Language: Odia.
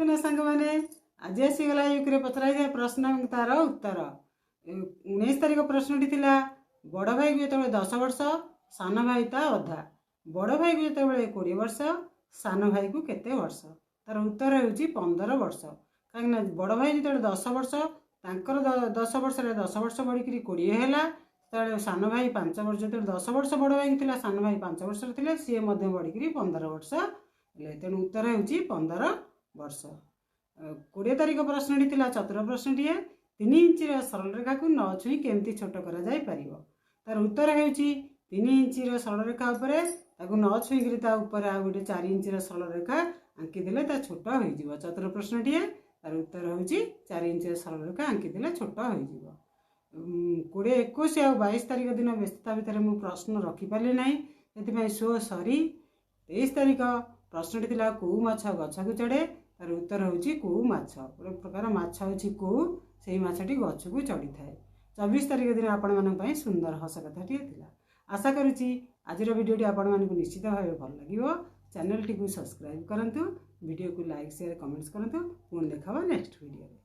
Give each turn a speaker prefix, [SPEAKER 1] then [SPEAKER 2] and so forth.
[SPEAKER 1] ନା ସାଙ୍ଗମାନେ, ଆଜି ଆସିଗଲା ୟୁକିରେ ପଚରାଯାଇଥିବା ପ୍ରଶ୍ନ ଏବଂ ତାର ଉତ୍ତର। 19 ତାରିଖ ପ୍ରଶ୍ନଟି ଥିଲା, ବଡ଼ ଭାଇକୁ ଯେତେବେଳେ 10 ବର୍ଷ, ସାନ ଭାଇ ତା ଅଧା। ବଡ଼ ଭାଇକୁ ଯେତେବେଳେ 20 ବର୍ଷ, ସାନ ଭାଇକୁ କେତେ ବର୍ଷ? ତାର ଉତ୍ତର ହେଉଛି 15 ବର୍ଷ। କାହିଁକିନା ବଡ଼ ଭାଇ ଯେତେବେଳେ 10 ବର୍ଷ, ତାଙ୍କର 10 ବର୍ଷରେ 10 ବର୍ଷ ବଢ଼ିକିରି 20 ହେଲା। ସେତେବେଳେ ସାନ ଭାଇ 5 ବର୍ଷ, ଯେତେବେଳେ 10 ବର୍ଷ ବଡ଼ ଭାଇଙ୍କୁ ଥିଲା, ସାନ ଭାଇ 5 ବର୍ଷର ଥିଲେ, ସିଏ ମଧ୍ୟ ବଢ଼ିକିରି 15 ବର୍ଷ ହେଲେ। ତେଣୁ ଉତ୍ତର ହେଉଛି 15 ବର୍ଷ। 20 ତାରିଖ ପ୍ରଶ୍ନଟି ଥିଲା ଚତୁର ପ୍ରଶ୍ନଟିଏ, 3 ଇଞ୍ଚର ସରଳରେଖାକୁ ନ ଛୁଇଁ କେମିତି ଛୋଟ କରାଯାଇପାରିବ? ତାର ଉତ୍ତର ହେଉଛି 3 ଇଞ୍ଚର ସରଳରେଖା ଉପରେ ତାକୁ ନ ଛୁଇଁକିରି ତା ଉପରେ ଆଉ ଗୋଟେ 4 ଇଞ୍ଚର ସରଳରେଖା ଆଙ୍କିଦେଲେ ତା ଛୋଟ ହୋଇଯିବ। ଚତୁର ପ୍ରଶ୍ନଟିଏ, ତାର ଉତ୍ତର ହେଉଛି 4 ଇଞ୍ଚର ସରଳରେଖା ଆଙ୍କିଦେଲେ ଛୋଟ ହୋଇଯିବ। 20, 21 ଆଉ 22 ତାରିଖ ଦିନ ବ୍ୟସ୍ତତା ଭିତରେ ମୁଁ ପ୍ରଶ୍ନ ରଖିପାରିଲି ନାହିଁ, ସେଥିପାଇଁ ସୋ ସରି। 23 ତାରିଖ ପ୍ରଶ୍ନଟି ଥିଲା, କେଉଁ ମାଛ ଗଛକୁ ଚଢ଼େ? ତାର ଉତ୍ତର ହେଉଛି କୋଉ ମାଛ। ଗୋଟେ ପ୍ରକାର ମାଛ ଅଛି କୋଉ, ସେଇ ମାଛଟି ଗଛକୁ ଚଢ଼ିଥାଏ। 24 ତାରିଖ ଦିନ ଆପଣମାନଙ୍କ ପାଇଁ ସୁନ୍ଦର ହସ କଥାଟିଏ ଥିଲା। ଆଶା କରୁଛି ଆଜିର ଭିଡ଼ିଓଟି ଆପଣମାନଙ୍କୁ ନିଶ୍ଚିତ ଭାବେ ଭଲ ଲାଗିବ। ଚ୍ୟାନେଲଟିକୁ ସବସ୍କ୍ରାଇବ୍ କରନ୍ତୁ, ଭିଡ଼ିଓକୁ ଲାଇକ୍, ସେୟାର, କମେଣ୍ଟସ୍ କରନ୍ତୁ। ପୁଣି ଦେଖା ହେବ ନେକ୍ସଟ ଭିଡ଼ିଓରେ।